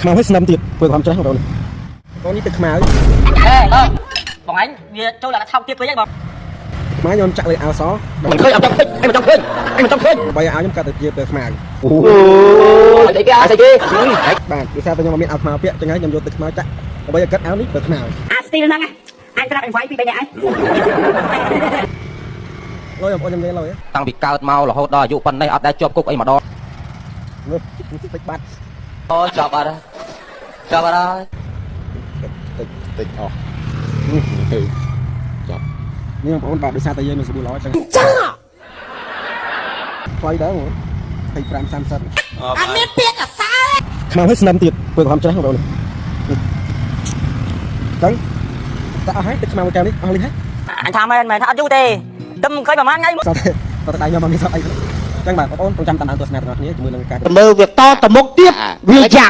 ខ្មៅឲ្យស្នឹមទៀតធ្វើความច្រេះបងប្អូនបងនេះទឹកខ្មៅ អេបងបងឯងវាចូលដល់ថោកទៀតពេកហីបង ខ្មៅខ្ញុំចាក់លើអាវស មិនឃើញអត់ចង់ឃើញអញមិនចង់ឃើញអញមិនចង់ឃើញ ដើម្បីឲ្យអាវខ្ញុំកាត់ទៅជាពណ៌ខ្មៅ អូយស្អីគេស្អីគេ បាទដោយសារតែខ្ញុំអត់មានអាវខ្មៅពាក់ចឹងហើយខ្ញុំយកទឹកខ្មៅចាក់ដើម្បីឲ្យកាត់អាវនេះពណ៌ខ្មៅ អាស្ទីលហ្នឹងអញប្រាប់អញវាយពីរបីនាក់ឯង លុយបងប្អូនខ្ញុំនិយាយលុយ តាំងពីកើតមករហូតដល់អាយុប៉ុណ្ណេះអត់ដែលជាប់គុកអីម្ដង មើលតិចបាត់ អូជាប់អត់ជាប់អត់ហើយ តិចតិចអស់នេះចាប់នេះបងប្អូនបាទដោយសារតែយើងមានសាប៊ូល្អចឹងចាថ្លៃដែរបង25 30 អត់មានពាក្យកសើ ខ្មៅឲ្យស្នឹមទៀតធ្វើความច្រេះបងប្អូនចឹងតែអស់ហើយទឹកខ្មៅមួយកែវនេះអស់លីងហើយ អញថាមែនមែនថាអត់យូរទេតែមិនឃើញប្រហែលថ្ងៃ សតតែសតតែដៃខ្ញុំអត់មានសតអីចឹងបាទបងប្អូនប្រចាំតាមដានទស្សនាទាំងអស់គ្នាជាមួយនឹងការ មើលវាតទៅមុខទៀតវាយ៉ាង